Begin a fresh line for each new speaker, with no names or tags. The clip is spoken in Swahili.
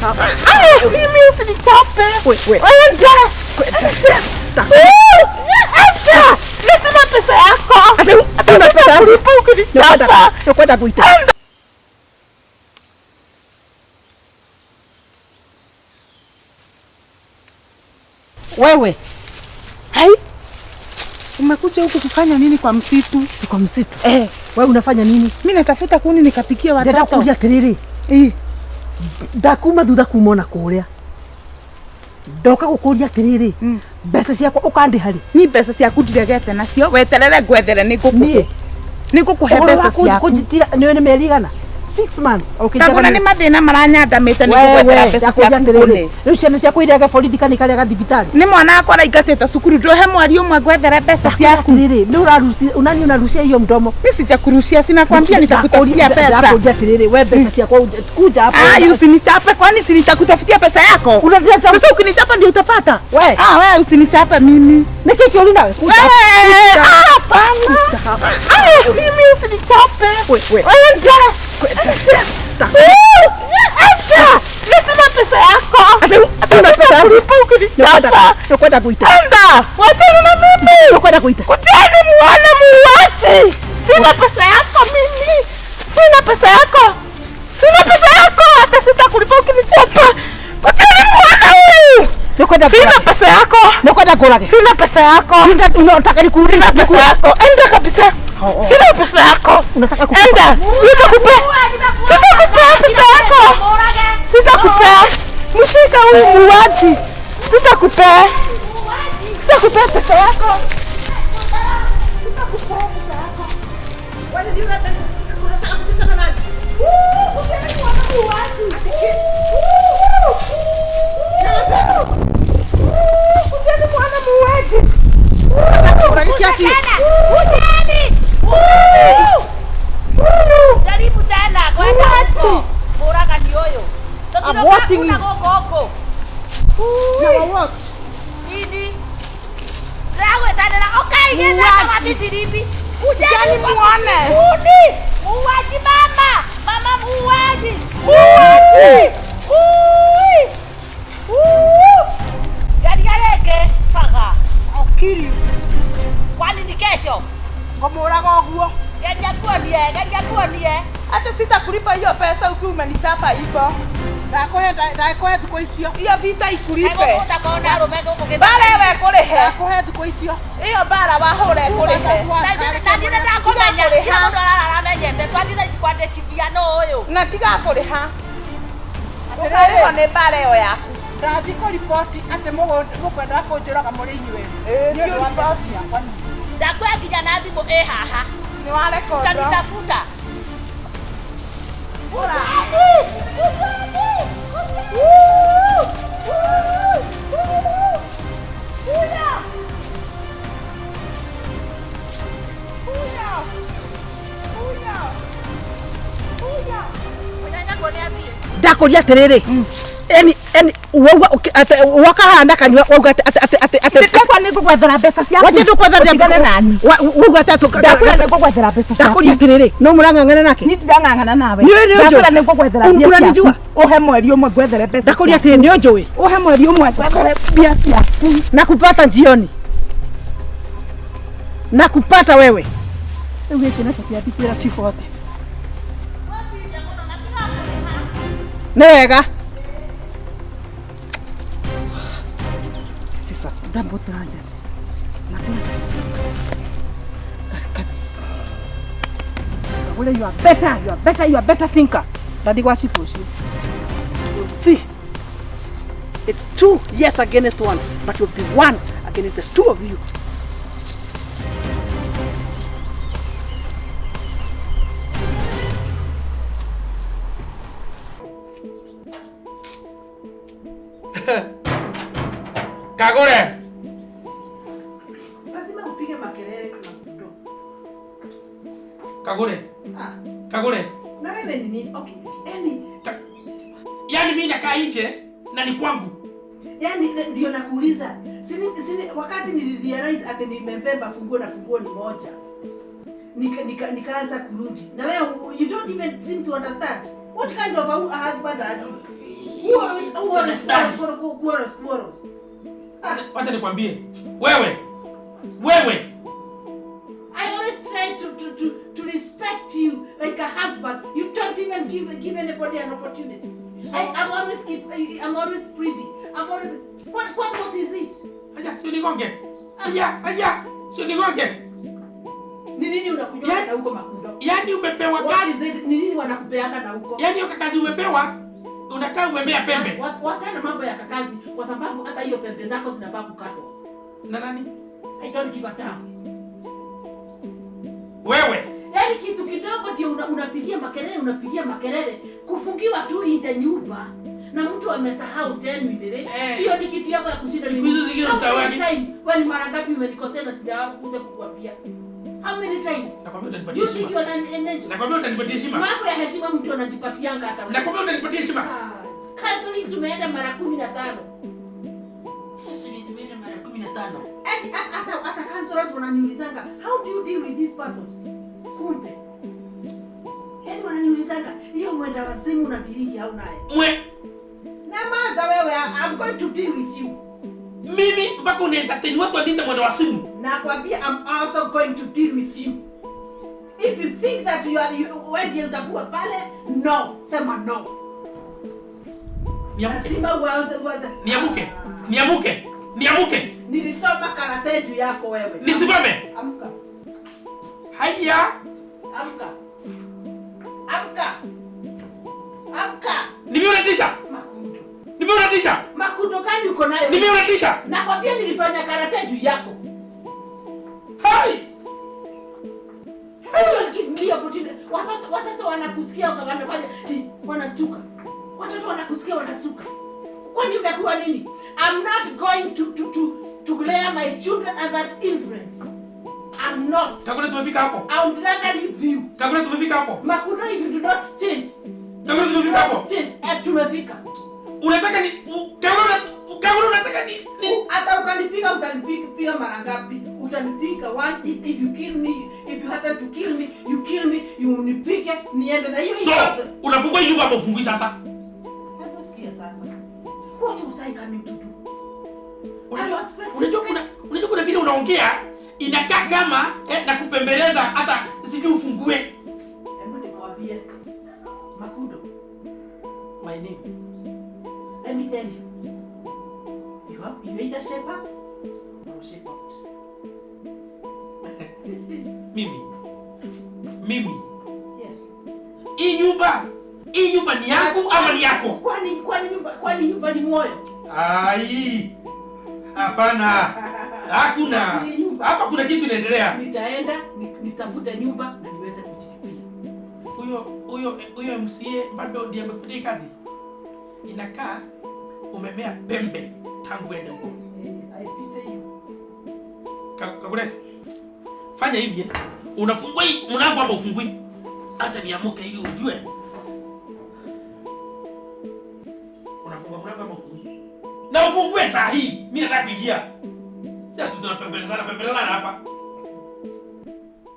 hapa.
Ah, mimi usinichape.
Wewe.
Enda. Enda. Mimi sina pesa yako.
Ati una pesa yangu?
Kulipa ukinichapa.
Nakwenda kuita. Wewe
Hai. Umekuja huku kufanya nini kwa msitu?
Kwa msitu.
Eh,
Wewe unafanya nini?
mimi natafuta kuni nikapikia
Ndenda
watoto.
kuria atiriri.
Eh,
Ndakuma thutha kuma ona kuria. Ndoka gukuria atiriri. Mbeca ciakwa ukandiha ri?
ni mbeca ciaku ndiregete nacio weterere ngwethere nĩ
Niĩ.
ngũkũhe nĩ ngũkũhe
Ũhoro
mbeca
wa
ciaku
kũnjitira nĩ nĩ mĩeri igana? 6 months.
Kagũra nĩ mathĩna maranyandamĩte nĩ ngũgwethera mbeca
ndakuria
ciaku
atiriri.
kũne
Rĩu ciana ciakwa irege borithi kana ikarega thibitarĩ.
nĩ mwana wakwa araingatĩte cukuru ndũhe mweri ũmwe ngwethere mbeca ciaku
Atiriri, nĩ ũrarucia unani unarucia hiyo mdomo.
mi sijakurushia sinakwambia nitakutafutia pesa.
Ndakuria atiriri, we mbeca ciakwa kuja hapa.
Ah, usinichape kwani si nitakutafutia pesa yako?
Unaleta
Sasa ukinichapa ndio utapata.
We.
Ah, wewe usinichape mimi.
Nĩkĩ kĩũru nawe? Kuja
Wewe,
hapa.
ah, hapana. Ah, mimi usinichape.
We.
Enda. Enda. Mimi sina pesa yako.
Ati una pesa yangu?
Kulipa ukinichapa.
Nakwenda kuita.
Enda. Wachana na mimi.
Nakwenda kuita.
Kujeni muone muuaji. Sina pesa yako mimi. Sina pesa yako. Sina pesa yako hata sitakulipa ukinichapa. Kujeni muone huyu.
Nakwenda
Sina pesa yako.
Nakwenda kũrage.
Sina pesa yako.
Unataka nikuulize
Sina pesa yako. Enda kabisa. Sina pesa yako.
Unataka kukupa.
Enda. Sitakupea. Sitakupea pesa yako. Sitakupea. Mshika huyu muuaji. Sitakupea. Sitakupea pesa yako.
Jaribu tena kwenda huko. Mũragani ũyũ.
I'm watching you.
Gũkũ gũkũ. Nini? Ndĩragwĩtanĩra ũkai gĩthaka wa mithiribi.
Kujeni muone.
Uni. Muuaji mama. Mama muuaji. Muuaji. Ui. Uu. Geria rĩngĩ baga.
I'll kill you.
Kwani ni kesho?
Ngũmũraga ũguo.
Geria kuonie, geria kuonie.
Hata sitakulipa hiyo pesa ukiwa umenichapa hivyo.
Ndakũhe thikũ icio.
Hiyo vita ikulipe.
Egũkũnda kona arũme gũkũ gĩthaka.
Bara wewe kũrĩhe.
Ndakũhe thikũ icio.
Hiyo bara wahũra ĩkũrĩhe.
Ndathiĩ ndakũmenya kila mũndũ ararara amenyete twathiĩ thaa ici kwandĩkithia nũ ũyũ.
Na tiga kũrĩha. Ũkarĩhwo nĩ bara ĩyo yaku.
Ndathiĩ kũriboti atĩ mũkwendaga kũnjũraga mũrĩ inyuĩ.
Ĩĩ,
Nĩ ũndũ wa mbeca ciakwa.
Ndakuoya nginya na thimũ ĩ haha.
Nĩ warekondwo.
Utanitafuta.
Ndakũria atĩrĩrĩ, yani yani wauga wakahana kanyua wauga atĩ atĩ atĩ atĩ atĩ
Ndakwa nĩ ngũgwethera mbeca ciaku.
wache tukwetha
Ũtigane nani.
wauga atĩ
Ndakwĩra nĩ ngũgwethera mbeca ciaku.
ndakũria atĩrĩrĩ no mũrang'ang'ana nake
Niĩ ndirang'ang'ana nawe.
Nĩ ũĩ nĩ ũnjũĩ?
Ndakwĩra nĩ ngũgwethera mbia ciaku.
Unanijua?
Ũhe mweri ũmwe ngwethere mbeca.
Ndakũria
ciaku.
atĩrĩ nĩ ũnjũĩ
Ũhe mweri ũmwe ngwethere mbia ciaku.
nakupata jioni nakupata wewe rĩu gĩkĩ nakĩo kĩambi kwĩra cibũ atĩ nĩ wega. Sisa double target. Kagure, you are better, you are better, you are better thinker. Ndathi gwa cibũ ũcio. See, it's 2 yes against 1, but you'll be 1 against the 2 of you.
Kagure.
Lazima upige makelele kuna kuto.
Kagure.
Ah,
Kagure.
na wewe ni nini? Okay, yani
Yaani mimi nakaa nje na ni kwangu.
yani ndio nakuuliza. Sini wakati nilirealize ati nimembeba funguo na funguo ni moja. Nikaanza kurudi. Na wewe you don't even seem to understand. What kind of a husband are you? Who always, who always,
Understand.
who always, who always?
Wacha nikwambie. Wewe. Wewe.
I always try to respect you like a husband. You don't even give anybody an opportunity. I'm always pretty. I'm always what is it?
Aja, si unigonge. Aja, aja, si unigonge.
Ni nini unakunywa na huko, Makundo?
Yaani umepewa
What
kazi.
is it? Ni nini wanakupeanga na huko?
Yaani hiyo kazi umepewa, unakaa umemea pembe.
Wachana mambo ya kakazi kwa sababu hata hiyo pembe zako zinafaa kukatwa.
Na nani?
I don't give a damn.
Wewe.
Yaani kitu kidogo ndio unapigia makelele, unapigia makelele, kufungiwa tu nje nyumba na mtu amesahau genuinely.
Eh.
Hiyo ni kitu yako ya kushinda
Siku
mimi.
hizo zingine
How many
usahauagi.
times? Wewe ni mara ngapi umenikosea na sijakuja kukuambia? How many times?
Nakwambia
Do
utanipatia
you think
heshima.
you are an angel?
Nakwambia utanipatia heshima.
Mambo ya heshima mtu anajipatianga hata wewe.
Nakwambia utanipatia heshima.
Ah, counseling tumeenda mara 15.
Tumeenda mara 15.
Hadi hata counselors wananiulizanga, "How do you deal with this person?" Kumbe. Yaani wananiulizanga, "Hiyo mwenda wazimu unadealingi au naye?"
Mwe
Nyamaza wewe, I'm going to deal with you.
Mimi mpaka unaentertain watu waniite mwenda wazimu.
Nakwambia I'm also going to deal with you. If you think that you are you, wewe ndiye utakuwa pale, no, sema no.
Niamuke.
Lazima uanze.
Niamuke. Niamuke. Niamuke.
Nilisoma karate juu yako wewe.
Nisimame.
Amka.
Haya.
Amka. Amka. Amka.
Nimeuratisha.
Makundo.
Nimeuratisha.
Makundo gani uko nayo?
Nimeuratisha.
Nakwambia nilifanya karate juu yako.
Hai.
You don't give me opportunity. Watoto wanakusikia wanafanya wanastuka. Watoto wanakusikia wanastuka. Kwani umekuwa nini? I'm not going to layer my children under that influence. I'm not.
Kagure, tumefika hapo.
I would rather leave you.
Kagure, tumefika hapo.
Makundo, if you do not change.
Kagure, tumefika hapo.
Not change. Tumefika.
Unataka ni Kagure, unataka ni
Hata ukanipiga, utanipiga mara ngapi? Utanipiga once. If you kill me, if you happen to kill me, you kill me, you unipige niende na hiyo.
So, unafungua hii nyumba ama ufungui sasa?
Hebu sikia sasa. What was I coming to do? I was
Unajua kuna vile unaongea inakaa kama na kupembeleza hata sijui ufungue.
Hebu nikwambie. Makundo,
My name.
let me tell you. You either shape up or shape out.
Mimi. Mimi.
Yes.
Hii nyumba ni yangu ama ni yako?
Kwani nyumba ni moyo?
Ai. Hapana. Hakuna.
Hii nyumba.
Hapa kuna kitu inaendelea.
Nitaenda nitafute nyumba na niweze kujilipia.
Huyo MCA bado ndiye amekupatia kazi. Inakaa umemea pembe tangu ende huko.
Eh, I pity you.
Kagure. Fanya hivi eh. Unafungua hii mlango ama ufungui? Acha niamuke ili ujue. Unafungua mlango ama ufungui? Na ufungue saa hii. Mimi nataka kuingia. Sasa tunapembelezana pembelezana hapa.